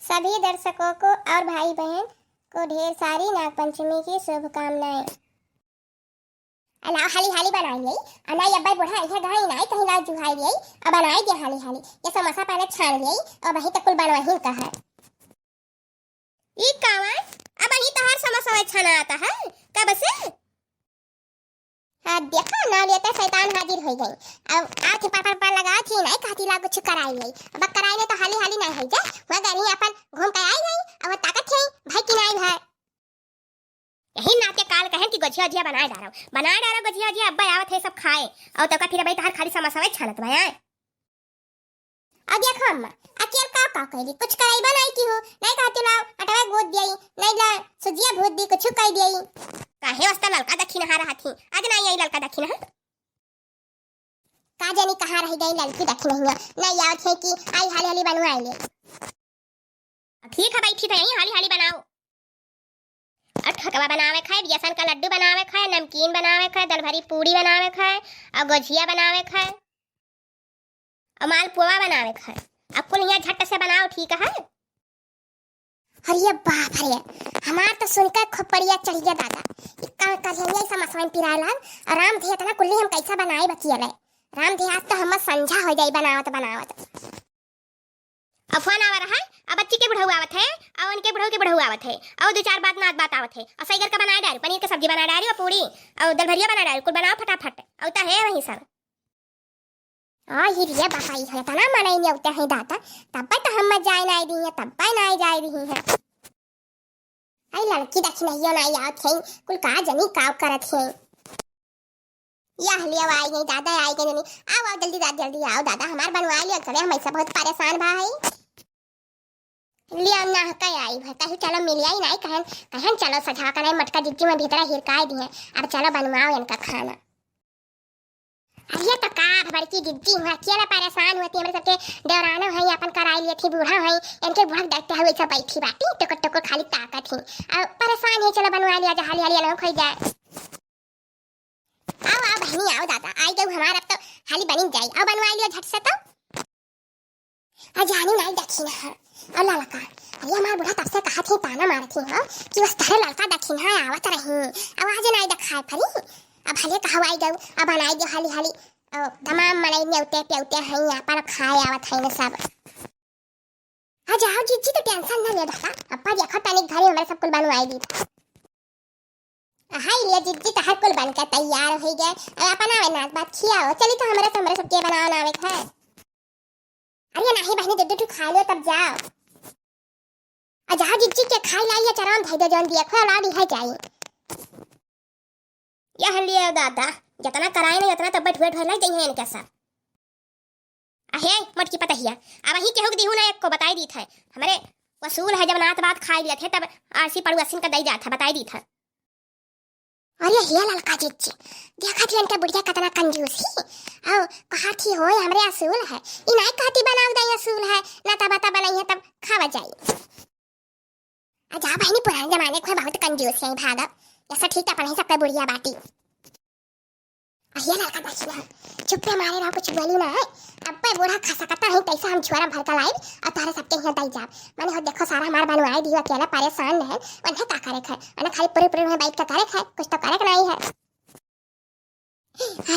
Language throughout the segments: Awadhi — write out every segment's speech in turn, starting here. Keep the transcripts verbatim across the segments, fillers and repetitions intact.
सभी दर्शकों को और भाई बहन को ढेर सारी नागपंचमी की शुभकामनाएं। अ लाओ हाली हाली बनाई लेई। अ नाई अब्बे बूढ़ा इहे गाई नाई कहीं लाओ जुहाई लेई। अ बनाई दे हाली हाली। ये समोसा पहले छान लेई। अ वही तक कुल बनवाही का है। ई कावन? अबहीं तहार समोसा छनात है? कब से? हाँ, देखा, नाव लेते शैतान हाजिर होइ गई। अब आथे पर, पर, पर लगावत ही, नाई कहती ला कुछ कराई लेई। अब कराई ले तो हाली, हाली नाई होइ जाए। वह गरी अपन घूम के आई गई, अब ताकत है, भाई की नाई है। यही नाते काल कहेन कि गोझिया, ओझिया बनाए डारो, बनाए डारो गोझिया, ओझिया, अब्बे आवत है सब खाए। और तो का फिर अबे तहार खाली समोसा छानत बा, आए? अब देखो अम्मा, अकेल का, का कैली? कुछ करैबा नाई की हो, नाई कहती लाओ, अटवा गूंद दियई, नाई ला सुजिया भूज दी, कुछ कह दियई। काहे वास्ता ललका दखिनहा रहत ही? आज नाई आई ललका दखिनहा। का जानी कहाँ रह गई ललकी दखिनहिया, नाई आवत है कि आई हाली हाली बनवाई ले। ठीक है, बैठी तो यहीं, हाली हाली बनाओ। और ठकवा बनावे खाए, बेसन का लड्डू बनावे खाए, नमकीन बनावे खाए, दलभरी पूड़ी बनावे खाए, और गोझिया बनावे खाए, और मालपुआ बनावे खाए। अब कुल यहाँ झट से बनाओ, ठीक है? अरे बाप रे, हमार तो सुनकर खोपड़िया चढ़ गया दादा। ई का करिया, ई समोसा पिराए लाग। और राम धे इतना कुल्ली हम कैसा बनाए बकिया ले। राम धे आज तो हम संझा हो जाई बनावत बनावत। अब फोन आवा रहा, अब बच्ची के बुढ़ऊ आवत है, और उनके बुढ़ऊ के बुढ़ऊ आवत है, और दो चार बात नात बात आवत है, और सही करके बनाए डारी, पनीर के सब्जी बनाए डारी, और पूड़ी, और दलभरिया बनाए डारी, कुल बनाओ फटाफट, और उता है वहीं सब। आ, ही रिया बापा, ई है तना मनाई नहीं उते हैं दाता, तब तो हम जाए ना दी है, तब ना जाए दी है। आई ललकी दखिनहियो नाई आवत है, कुल का जनी काव करत है। यह ले आई गई दादा, आई गई जनी। आओ, आओ, जल्दी दादा, जल्दी आओ दादा, हमार बनवा लियो करे, हम ऐसा बहुत परेशान बा है। लियो ना कह आई भर, कहीं चलो मिल आई नाई, कहन, कहन चलो सझा कर नाई, मटका जिज्जी में भीतरा हिरकाई दिए। अब चलो बनवाओ इनका खाना। अरे तो का बड़की जिज्जी हुआ, अकेला परेशान होती, हमरे सबके देवरानो है, अपन कराई लिए थी, बूढ़ा है, इनके बूढ़ा देखते हुए सब बैठी बाटी, टुकुर टुकुर खाली ताकत ही। अब परेशान है, चलो बनवा लिया जा, हाली हाली अलग खोई जाए। आओ, आओ बहनी, आओ दादा, आई गऊ हमार, अब तो हाली बनी जाई, आओ बनवा लियो झट से तो। आ जानी नाई दखिनहा। और ललका, अरे हमार बूढ़ा तब से कहत ही, ताना मारत ही हो कि बस तहरे ललका दखिनहा आवत रही, अब आज नाई देखाए परी। अब हले कहवाई गऊ, अब बनाई दे हाली हाली। और तमाम मनई नेवते प्यौते हैं यहाँ पर, खाए आवत हैं सब। आ जाओ जिज्जी, तो tension ना ले दादा, अब्बा देखो तनिक घरे हमरे सब कुल बनवाई दी। हाय लिया जिज्जी, तहार कुल बन के तैयार हो गए। अब अपन आवे नात बात खियाओ, चली तो हमरे से, हमरे सबके बनाओ ना आवे खाए। अरे नाही बहनी, दे दे तू खा लो तब जाओ। आ जाओ जिज्जी के खाई लाई, ये चराम धई दे जौन दिया, खोला दी है जाई। यह लिया दादा, जितना कराए ना उतना तो बैठ बैठ लाई दे इनके सब। अहे मोटकी पतहिया, अब ही केहू के दिहू ना, एक को बताई दीत है। हमरे वसूल है, जब नात बात खाई लिया थे तब आसी पड़ुआसिन का दई जात है, बताई दीत है। अरे हे ललका जिज्जी, देखत ही इनके बुढ़िया कितना कंजूस ही। आओ, कहत ही होए हमरे असूल है, ई नाई कहती बनाओ दई असूल है, ना तब बता बनाई है तब खावा जाई। आ जा बहनी, पुराने जमाने के बहुत कंजूस है, भागब। जैसा ठीक अपन ही सबका बुढ़िया बाटी। अहिया ललका दखिनहा, चुप्पे मारे रहो, कुछ बोली ना है। अब्बे बूढ़ा खसकता है, तैसे हम झोरा भर के लाइब और तारे सबके यहाँ दई जाब। माने हो देखो सारा हमार बनवाए दियो, अकेला परेशान है, उन्हें का करे खाए, उन्हें खाली पूरी पूरी में बैठ के करे खाए, कुछ तो करे के नहीं है।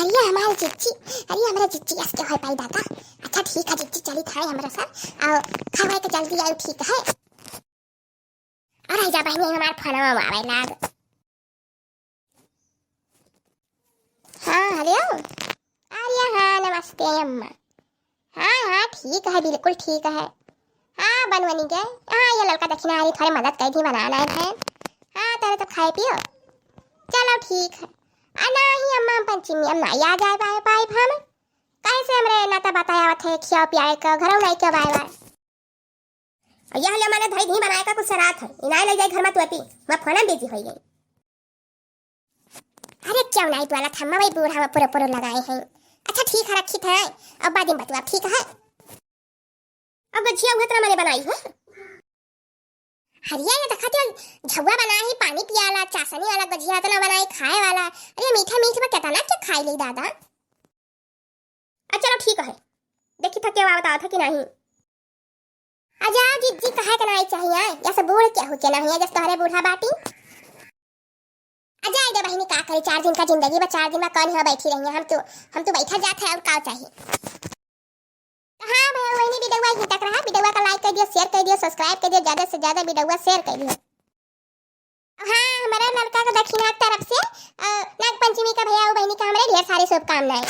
अरे हमारे जिज्जी, अरे हमारे जिज्जी अस के होए पाई दादा। अच्छा ठीक है जिज्जी, चली थाए हमरा साथ, और खवाए के जल्दी आयो, ठीक है। अरे जा बहनी, हमार फोनवा आवे लाग। हाँ, हेलो। अरे हाँ, नमस्ते अम्मा। हाँ, हाँ, ठीक है, बिल्कुल ठीक है। हाँ, बनवनी गए। हाँ, ये ललका दखिनहा आ रही, थोड़ी मदद कर दी बनाना है। हाँ, तेरे तो खाए पियो। चलो ठीक है। आ नाही अम्मा, हम पंचमी, हम नाही आ जाए पाए, पाए हम। कैसे हमरे नाता बताया आवत है, खिया पियाए का, घरों नहीं के बाय बाय। यह ले माने धई धी बनाए का कुछ रात है, इनाय ले जाए घर में तू अपी, मैं फोन में बिजी हो गई। अरे क्यों नहीं बोला था, मैं वही बूढ़ा में पूरे पूरे लगाए हैं। अच्छा ठीक है, रखी थे, अब बाद में बतवा, ठीक है। अब गझिया हुआ तेरा मैंने बनाई है। हरिया ये देखा थे, झुआ बनाए ही, पानी पियाला, चाशनी वाला गझिया इतना बनाए खाए वाला। अरे मीठा मीठ में कितना के खाई ली दादा। आ चलो ठीक है, देखी था क्या बताओ था कि नहीं। आ जाओ जिज्जी, कहे के नहीं के ना हुआ जस तोहरे बूढ़ा बाटी। आ जाए दे बहिनी, का करी, चार दिन का जिंदगी बा, चार दिन में कौन हो बैठी रही है, हम तो, हम तो बैठा जात है और का चाहिए। तो हाँ भैया बहिनी, वीडियो यहीं तक रहा, वीडियो का like कर दियो, share कर दियो, subscribe कर दियो, ज्यादा से ज्यादा वीडियो share कर दियो। हाँ, हमारा लड़का का दक्षिणा की तरफ से, अ, नाग पंचमी का भैया और बहिनी का हमारे ढेर सारी शुभकामनाएं।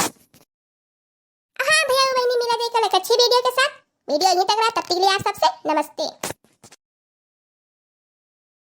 हाँ भैया और बहिनी, मिला जाए कल एक अच्छी वीडियो के साथ। वीडियो यहीं तक रहा, तब तक के लिए आप सबसे नमस्ते।